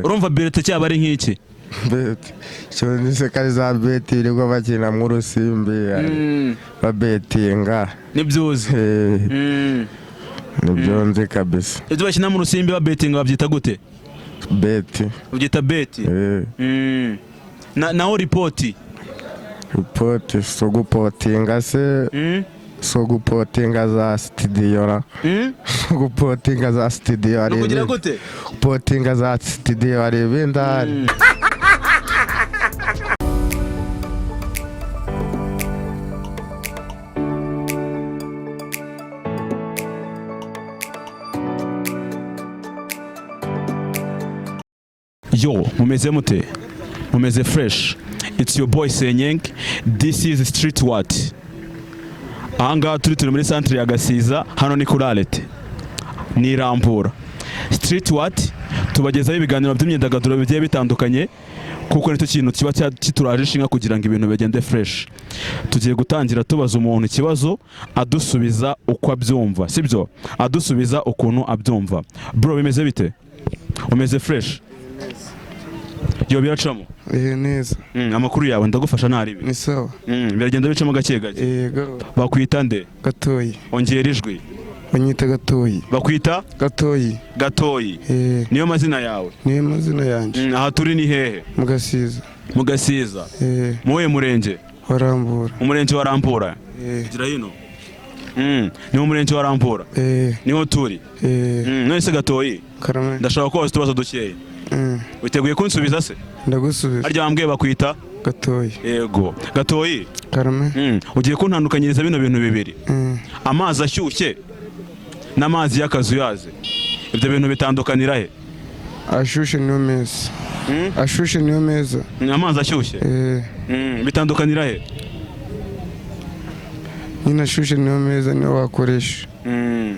Urumva birete cyaba ari nk'iki? Bet cyo ni se kari za bet birirwa bakina mu rusimbi babetinga. Nibyo uzi? Eh, nibyo nzi kabisa. Ibyo bakina mu rusimbi babetinga babyita gute? Bet. Babyita bet. Eh. Naho ripoti? Ripoti so gupotinga se, so gupotinga za studio ra. So gupotinga za studio hari Ni ukugira ibindi. gute? Gupotinga za studio hari ibindi ahari. Yo, mumeze mute? Mumeze fresh? It's your boy Senyeng. This is Street What. Ahangaha turi muri centre ya Gasiza, hano ni kuri Arete. Ni Rambura. Street What tubagezaho ibiganiro by'imyidagaduro bigiye bitandukanye kuko nicyo kintu kiba kituraje ishinga kugira ngo ibintu bigende fresh. Tugiye gutangira tubaza umuntu ikibazo adusubiza uko abyumva, sibyo? Adusubiza ukuntu abyumva. Bro, bimeze bite? Umeze fresh? Yo, biracamo? Eh, neza. Amakuru yawe? Ndagufasha ntaribi. Ni sawa. Biragenda bicamo gake gake. Eh, gahoro. Bakwita nde? Gatoyi. Ongera ijwi. Banyita Gatoyi. Bakwita? Gatoyi. Gatoyi? Eh. Niyo mazina yawe? Niyo mazina yanjye. Aha turi ni hehe? Mu Gasiza. Mu Gasiza? Eh. Mu wuhe murenge? Warambura. Umurenge wa Rambura? Eh. Gira hino. Ni mu murenge wa Rambura? Eh. Niho turi? Eh. None se Gatoyi? Karame. Ndashaka kubaza utubazo dukeya. Witeguye kunsubiza se? Ndagusubiza. Harya wambwiye bakwita? Gatoyi. Yego, Gatoyi. Karame. Ugiye kuntandukanyiriza bino bintu bibiri: amazi ashyushye n'amazi y'akazuyaze. Ibyo bintu bitandukanira he? Ashushe niyo meza. Ashushe niyo meza. Amazi ashyushye? Eh. Bitandukanira he? Nyine ashushe niyo meza, niyo wakoresha. Eh.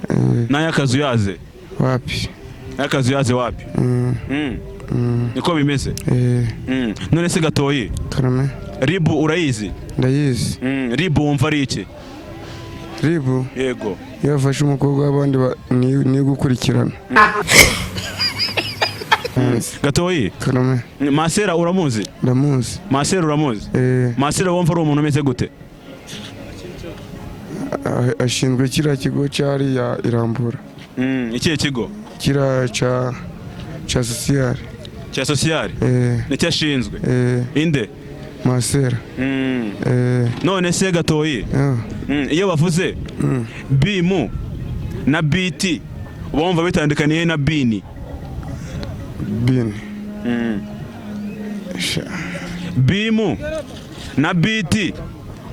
N'ay'akazuyaze? Wapi. Ay'akazuyaze wapi? Niko bimeze? Eh. None se Gatoyi? Karame. RIB urayizi? Ndayizi. RIB wumva ari iki? RIB? Yego. Iyo bafashe umukobwa w'abandi ni gukurikirana. Gatoyi? Karame. Masera uramuzi? Ndamuzi. Masera uramuzi? Eh. Masera wumva ari umuntu umeze gute? Ashinzwe kiriya kigo cyariya Irambura. Ikihe kigo? Kiriya cya social. Cya social? Eh. Nicyo ashinzwe? Eh. Inde? Masera. Eh. None se Gatoyi? Yeah. Iyo bavuze bimu na biti bumva bitandukaniye na bini? Bini. Sha. Bimu na biti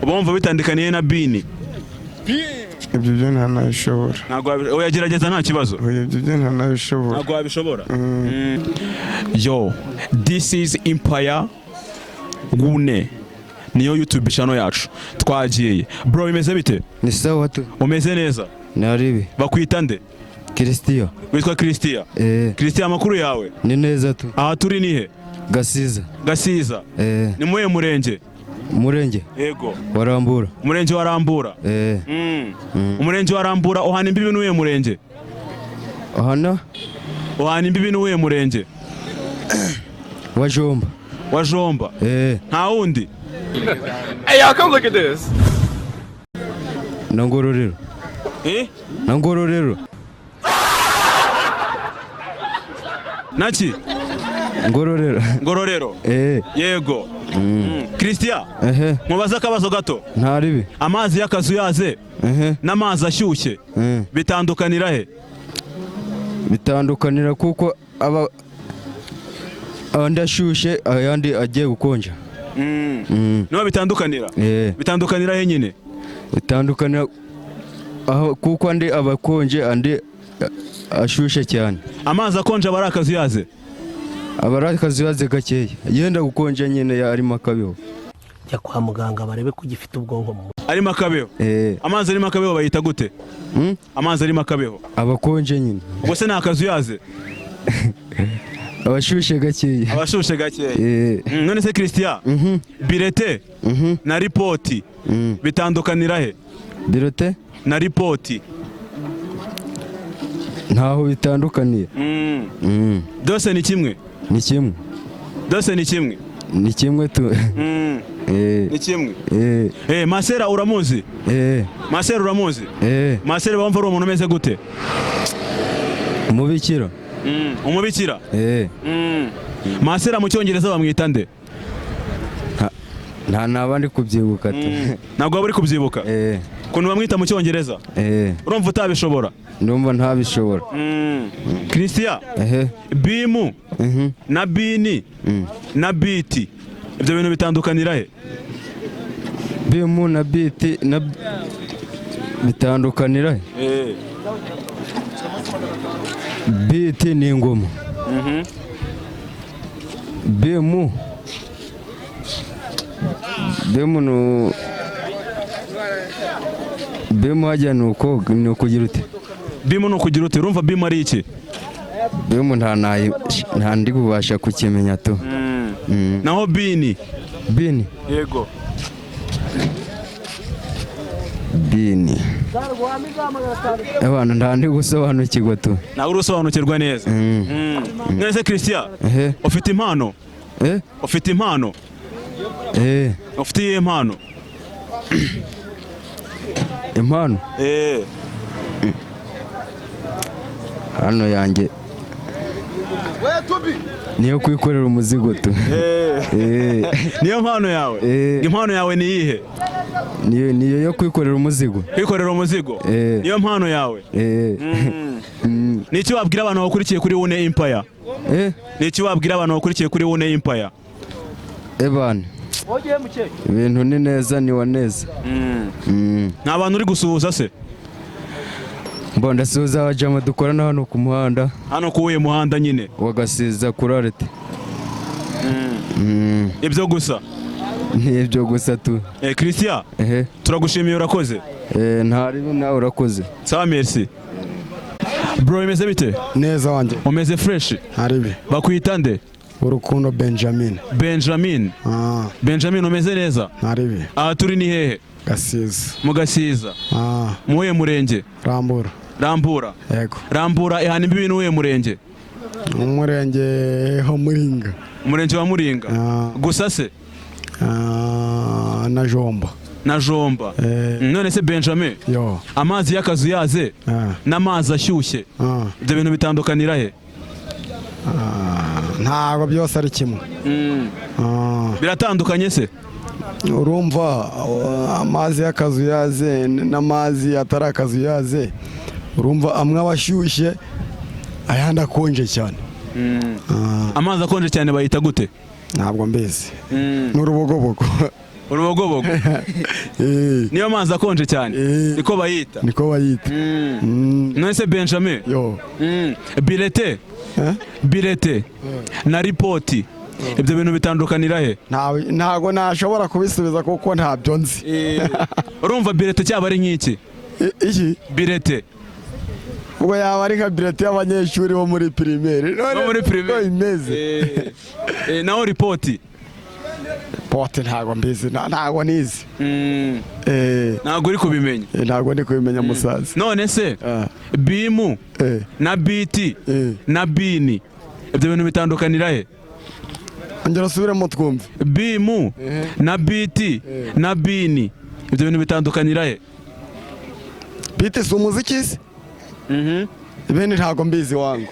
bumva bitandukaniye na bini? Ibyo byo ntanabishobora. Ntabwo oya, gerageza, nta kibazo. Oya, ibyo byo ntanabishobora. Ntabwo wabishobora. Yo, this is Empire Gune, niyo YouTube channel yacu. Twagiye. Bro, bimeze bite? Ni sawa tu. Umeze neza? Naribi. Bakwita nde? Christian. Witwa Christian? Eh. Christian, amakuru yawe? Ni neza tu. Aha turi ni he? Gasiza. Gasiza? Eh. Ni muhe murenge? Murenge. Yego. Warambura. Umurenge wa Rambura? Eh. Umurenge wa Rambura uhana imbibi n'uwuhe murenge? Hano. Uhana imbibi n'uwuhe murenge? Wa Jomba. Wa Jomba? Eh. Nta wundi? Hey, y'all, come look at this. Na Ngororero. Eh? Na Ngororero. Naki? Ngororero. Ngororero? Eh. Yego. Christian, Ehe. mubaze akabazo gato. Ntaribi. Amazi y'akazuyaze Ehe. n'amazi ashyushye Eh. bitandukanira he? Bitandukanira kuko aba andi ashushe ayandi agiye gukonja. Niho bitandukanira? Eh. Bitandukanira he nyine? Bitandukanira aho kuko andi aba akonje, andi ashushe cyane. Amazi akonje aba ari akazuyaze? Aba ari akazuyaze gakeya yenda gukonja nyine, arimo akabeho. Jya kwa muganga barebe ko ugifite ubwonko mu Arimo akabeho? Eh. Amazi arimo akabeho bayita gute? Amazi arimo akabeho? Abakonje nyine. Ubwo se ni akazuyaze? Abashushe gakeya. Abashushe gakeya? Eh. None se Christian, birete na ripoti bitandukanira he? Birote Na ripoti. Nta Ntaho bitandukaniye. Byose ni kimwe. Ni kimwe. Byose ni kimwe. Ni kimwe tu. Ni kimwe. Masera uramuzi? Masera uramuzi? Masera bamva ari umuntu umeze gute? Umubikira. Umubikira. Masera mu cyongereza bamwita nde? Nta naba ndi kubyibuka tu. Ntabwo waba uri kubyibuka? Ukuntu bamwita mu cyongereza? Urumva utabishobora? Ndumva ntabishobora. Christian, bimu na bini na biti, ibyo bintu bitandukanira he? Bimu na biti na bitandukanira he? Biti ni ingoma. Bimu no bimu hajya ni uko ni ukugira ute? Bimu ni ukugira ute? Urumva bimu ari iki? Bimu nta ndi kubasha kukimenya tu. Naho bini? Bini. Yego. Bini. Abantu nta ndi gusobanukirwa tu. Ntabwo usobanukirwa neza. Nese Christian, ufite impano? Ufite impano? Ufite iyihe mpano? Impano? Hano yanjye niyo kwikorera umuzigo tu. Niyo mpano yawe? Impano yawe ni iyihe? Niyo yo kwikorera umuzigo. Kwikorera umuzigo? Niyo mpano yawe? Niki wabwira abantu bakurikiye kuri One Empire? Niki wabwira abantu bakurikiye kuri One Empire? Ebana, ibintu ni neza, ni wa neza. Nta bantu uri gusuhuza se? Mbona ndasuhuza abajama dukorana hano ku muhanda. Hano ku uyu muhanda nyine? Wa Gasiza kuri Arete. Ibyo gusa? Ni ibyo gusa tu. Christian, turagushimiye, urakoze. Ntaribi nawe urakoze. Sawa, merci. Bro, bimeze bite? Neza wanjye. Umeze fresh? Ntaribi. Bakwita nde? Urukundo Benjamin. Benjamin. Benjamin, umeze neza? Ntaribi. Aha turi ni hehe? Gasiza. Mu Gasiza. Muwe murenge? Rambura. Rambura. Yego. Rambura ihana imbibi n'uwe murenge? Umurenge ho Muringa. Umurenge wa Muringa. Gusa se? Na Jomba. Na Jomba. None se Benjamin? Yo. Amazi y'akazu yaze n'amazi ashyushye. Ibyo bintu bitandukanira he? Ntabwo byose ari kimwe. Biratandukanye se? Urumva amazi y'akazu yaze n'amazi atari akazu yaze, urumva amwe abashyushye ayandi akonje cyane. Amazi akonje cyane bayita gute? Ntabwo mbizi. N'urubogobogo. Urubogobogo. Niyo mazi akonje cyane niko bayita. Niko bayita. None se Benjamin? Yo. Bilete. Bilete na ripoti, ibyo bintu bitandukanira he? Ntabwo nashobora kubisubiza kuko ntabyo nzi. Urumva bilete cyaba ari nk'iki? Iki? Bilete. Ubwo yaba ari nka bilete y'abanyeshuri bo muri primaire. No muri primaire. Imeze. Naho ripoti? Pote ntabwo mbizi, ntabwo nizi. Ntabwo uri kubimenya. Ntabwo ndi kubimenya musaza. None se bimu na biti na bini, ibyo bintu bitandukanira he? Ongera usubiremo twumve. Bimu na biti na bini, ibyo bintu bitandukanira he? Biti si umuziki se? Ibindi ntabwo mbizi wangu.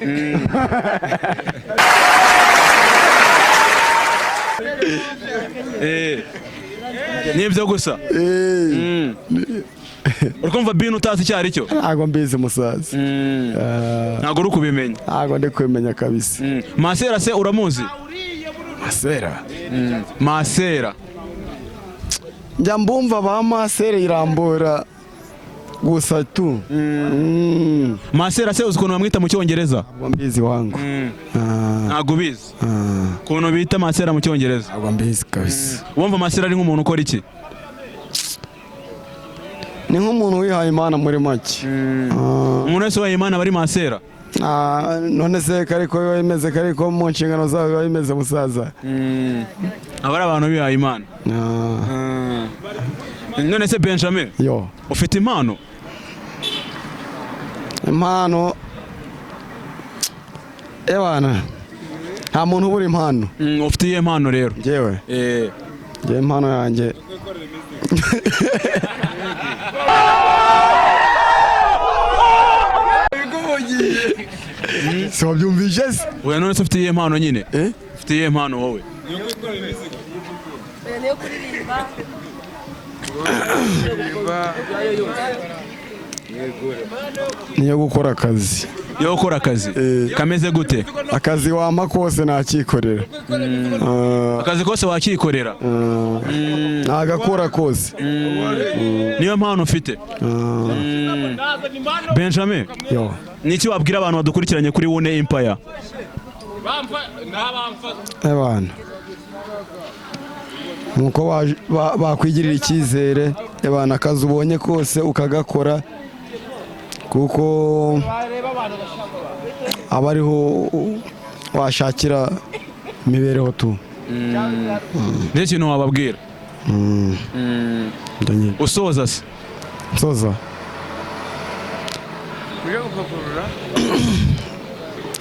Nibyo gusa. Urikumva bini utazi icyo ari cyo? Ntabwo mbizi musaza. Ntabwo uri kubimenya. Ntabwo ndi kubimenya kabisa. Masera se uramuzi? Masera? Masera. Njya mbumva ba Masera irambura gusa tu. Masera se uzi ukuntu bamwita mu cyongereza? Ntabwo mbizi wangu. Ntabwo ubizi? Ukuntu bita Masera mu cyongereza? Ntabwo mbizi kabisa. Wumva Masera ari nk'umuntu ukora iki? Ni nk'umuntu wihaye Imana muri make. Umuntu wese wihaye Imana bari Masera? None se kariko biba bimeze, kariko mu nshingano zabo biba bimeze musaza. Aba ari abantu bihaye Imana. None se Benjamin? Yo. Ufite impano? Impano Ewana, nta muntu ubura impano. Ufite iyihe mpano rero? Njyewe? Njyewe impano yanjye si wabyumvise se? Oya, none se ufite iyihe mpano nyine? Ufite iyihe mpano wowe? Niyo kuririmba. Niyo gukora akazi. Yo gukora akazi kameze gute? Akazi wampa kose nakikorera. Akazi kose wakikorera? Nagakora kose. Niyo mpano ufite. Benjamin, yo, niki wabwira abantu badukurikiranye kuri Wune Empire? Ebana, nuko bakwigirira icyizere. Ebana, akazi ubonye kose ukagakora, kuko aba ariho washakira imibereho tu. Nicyo kintu wababwira usoza se? Nsoza,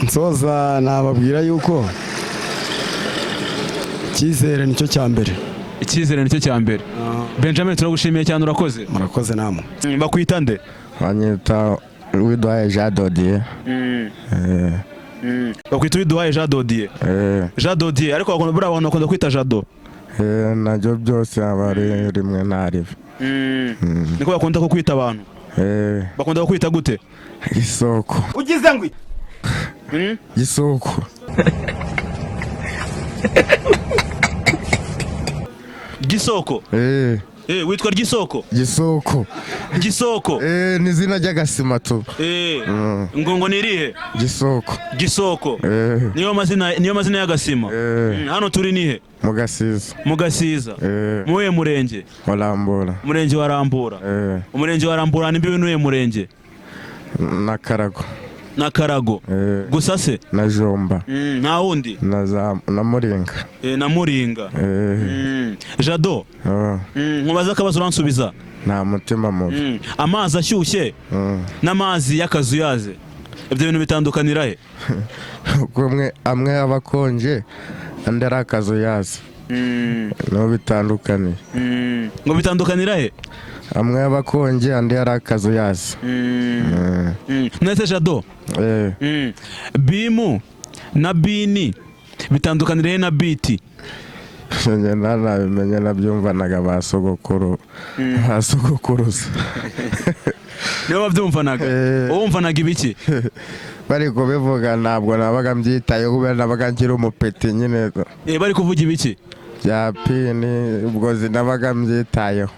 nsoza nababwira yuko icyizere nicyo cya mbere. Icyizere nicyo cya mbere. Benjamin, turagushimiye cyane, urakoze. Murakoze namwe. Bakwita nde? Banyita Uwiduhaye Jean Dodier. Bakwita Uwiduhaye Jean Dodier. Jean Dodier, ariko buriya abantu bakunda kwita Jado. Nabyo byose aba ari rimwe na rimwe. Niko bakunda kukwita abantu. Bakunda kukwita gute? Isoko. Ugize ngwi. Isoko. Gisoko. Witwa Gisoko? Gisoko. Gisoko. Ni izina ry'agasima tu. Ngo ni irihe? Gisoko. Gisoko. Niyo mazina, niyo mazina y'agasima. Hano turi nihe? Mu Gasiza. Mu Gasiza. Muwe murenge? Wa Rambura. Umurenge wa Rambura. Umurenge wa Rambura ni mbiwe n'uye murenge? Na Karago. Na Karago. Gusa se? Na Jomba. Nta wundi? Na Muringa. Na Muringa. Jado. Nkubaza akabazo uransubiza. Nta mutima mubi. Amazi ashyushye n'amazi y'akazuyaze, ibyo bintu bitandukanira he? Kumwe amwe aba akonje andi ari akazuyaze. No bitandukaniye. Ngo bitandukanira he? Amwe aba akonje andi ari akazuyaze. Nese Jado. Bimu na bini bitandukanira he na biti? Njye nanabimenye, nabyumvanaga ba sogokuru. Ba sogokuruza. Nibo babyumvanaga? Uwumvanaga ibiki? Bari kubivuga ntabwo nabaga mbyitayeho kubera nabaga nkiri umupeti nyine. Bari kuvuga ibiki? Bya pini, ubwo zinabaga mbyitayeho.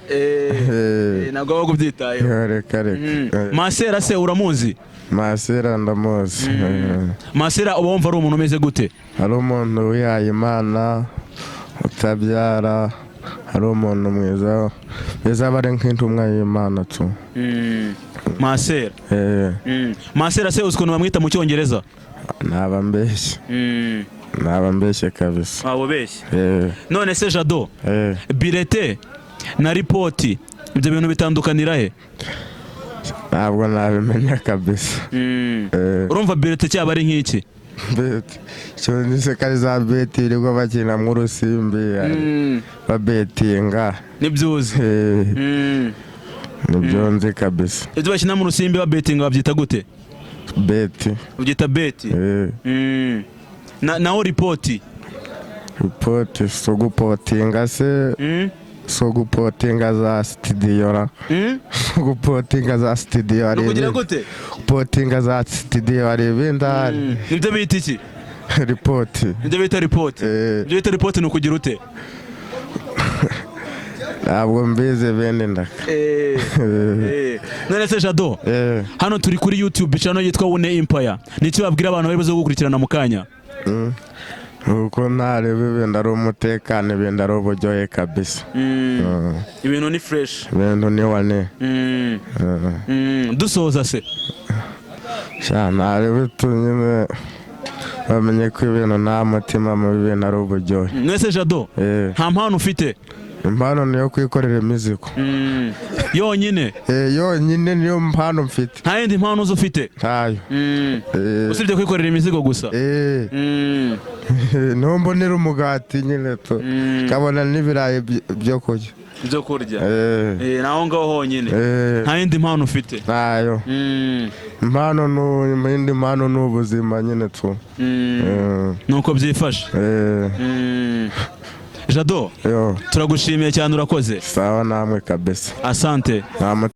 Ntabwo wabaga ubyitayeho. Reka reka. Masera se uramuzi? Masera ndamuzi. Masera uba wumva ari umuntu umeze gute? Ari umuntu wihaye Imana, utabyara, ari umuntu mwiza, mwiza aba ari nk'intumwa y'Imana tu. Masera. Masera se uzi ukuntu bamwita mu Cyongereza? Naba mbeshye. Naba mbeshye kabisa. Waba ubeshye. None se Jado, birete na ripoti ibyo bintu bitandukanira he? Ntabwo nabimenya kabisa. Urumva birete cyaba ari nk'iki? Beti. Cyo nise kari za beti iriko bakina mu rusimbi. Babetinga. Nibyo uzi. Nibyo nzi kabisa. Ibyo bakina mu rusimbi babetinga babyita gute? Beti. Babyita beti. Naho ripoti? Ripoti so gupotinga se. So gupotinga za studio ra. Gupotinga za studio ari. Kugira gute? Gupotinga za studio ari ibindi. Nibyo bita iki? Ripoti. Nibyo bita ripoti. Nibyo bita ripoti ni ukugira ute? Ntabwo mbizi bene ndaka. None se Jado, hano turi kuri YouTube channel yitwa Wune Empire. Niki babwira abantu bari bazo gukurikirana mu kanya? Uko ntareba ibintu ari umutekano, ibintu ari uburyohe kabisa. Ibintu ni fresh. Ibintu ni wane. Dusoza se? Sha ntareba nyine bamenye ko ibintu nta mutima mu bintu ari uburyohe. Mwese Jado, nta mpano ufite? Impano niyo kwikorera imizigo. Yonyine? Eh, yonyine niyo mpano mfite. Nta yindi mpano uzi ufite? Ntayo. Eh, Usibye kwikorera imizigo gusa? Eh, niho mbonera umugati nyine tu, nkabona n'ibirayi byo kurya. Byo kurya. Eh. Eh, naho ngaho honyine? Eh. Nta yindi mpano ufite? Ntayo. Impano indi mpano ni ubuzima nyine tu. Eh. Nuko byifashe. Eh. Jado, yo, turagushimiye cyane, urakoze. Sawa namwe kabisa. Asante. Nta.